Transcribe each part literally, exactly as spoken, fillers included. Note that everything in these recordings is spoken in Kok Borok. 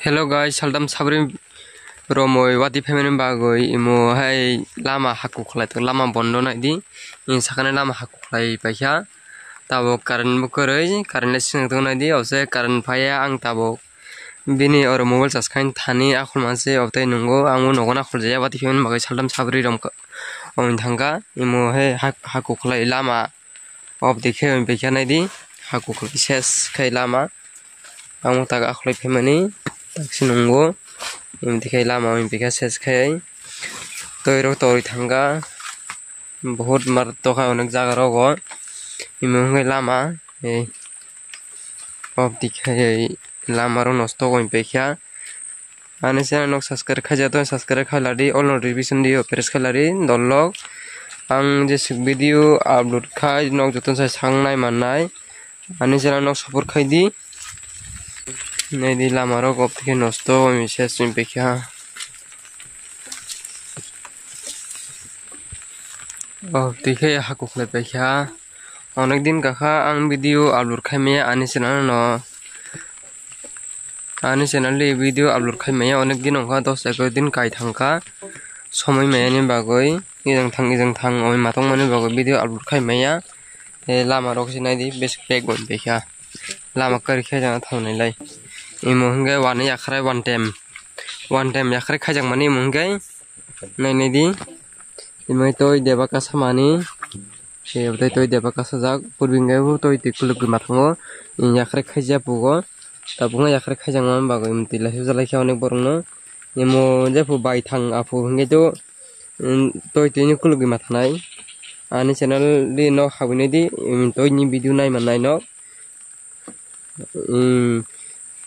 Hello guys, saltam sabri romoi wati phaimani bagwi imo hai lama haku khlai tongo, lama bondo naidi. Ini sakani lama haku khlai paikha. Tabuk current bo kwrwi, current le swnam tongo naidi. Ose current phaiya, ang tabuk bini oro mobile charge khain thani akhol manse, obotei nungo ang o nogo nakhol jaya wati phaimani bagwi saltam sabri rom omoni thangkha. Imo hai hak-, haku khlai lama. Obotei khe omo paikha naidi, haku khe ses khai lama. Ang tak akhwlai phaimani, tak se nungo. Omo twi khai lama omo paikha ses khai. Twi rok torwi thangkha. Bohut mar tokha onek jaga rogo. Imo hwnkhe lama, ei. Obotei khai lama rok nosto omo paikha. Ani channel nog subscribe khaijak, to subscribe khailadi, all notification dio press khailadi, dolok. Ang jeswk video upload khai, nog joto sai sang nai mannai. Ani channel nog support khaidi. Naidi lama rok obotei nosto, omo se swing paikha. Obotei khe haku khlai paikha. Onek din kakha ang video upload khai maya ani channel no. Ani channel ni video upload khai maya onek din ongkha, dos egaroh din kai thangkha. Somoi maya ni bagwi ejang thang ejang thang oi matong mani bagwi video upload khai maya. E lama rok se naidi bes pek bai paikha. Lama kwrwi khe jana thang nai lai. Imo hwnkhe wani yakhrai one time. One time yakhrai khaijak mani imo hwnkhe nai naidi. Imo twi deba kasa mani. Se obotei twi deba kasajak, purbi hwnkhe bo twi twi kulugwi mathango, yakhrai khaijak pugo, tabukno yakhrai khaijakma bagwi twi lai sujalai khe onek borokno. Imo jephu baithang aphu hwnkhe to, twi twino kulugwi mathanai. Ani channel di no habwi naidi, twi ni video nai mannai no.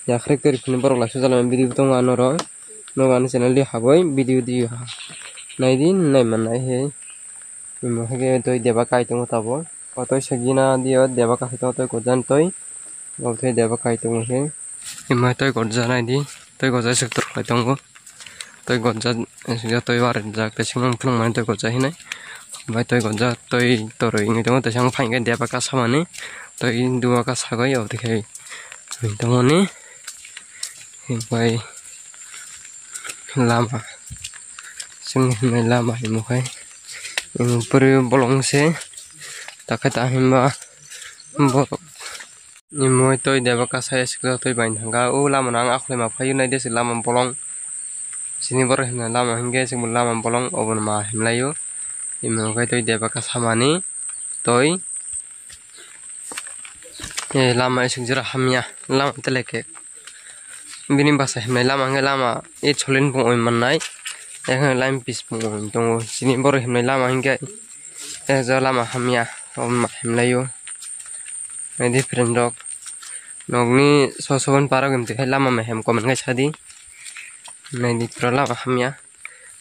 Yakhrai kwrwi phano borok lai sujalai video tongo ano oro. Nogo ani channel di habwi video di naidi nai mannai he. Imo hwnkhe twi deba kai tongo tabuk. O twi sagina dio deba kai tongo twi gojani twi. Obo twi deba kai tongo he. Imo twi goja naidi. Twi goja swk torkhlai tongo. Twi goja, twi barijak, tei swngno phunukmani twi goja hinwi. Bai twi goja, twi torwi wngwi tongo, tei swngno phaikhe deba kasamani, twi duo kasagwi, obotwi khe wngwi tongmani. Bai lama, chwng himnai lama himo khai, imo pore bolong se, takhai ta himba borok. Ni moi twi deba kasa ya sikla twi bai thangkha. O lama no ang akhwlai ma phaiwi nai de se lama bolong. Sini borok himna lama hinkhe se lama bolong obo no ma himlai o. Imo khe twi deba kasa mani twi. E lama isuk jora hamya. Lama teleke. Bini basa himnai lama hinkhe lama e cholin pung oi mannai. Ekheno line pis pung oi tongo. Sini borok himnai lama hinkhe. E jo lama hamya. Obo ma himlai o. Naidi friend rok, nokni so sobon parok wngtwi hai lama mehem comment khai sadi. Naidi pura lama hamya,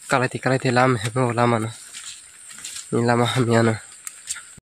kalai ti kalai ti lama mehem o lama no, ni lama hamya no.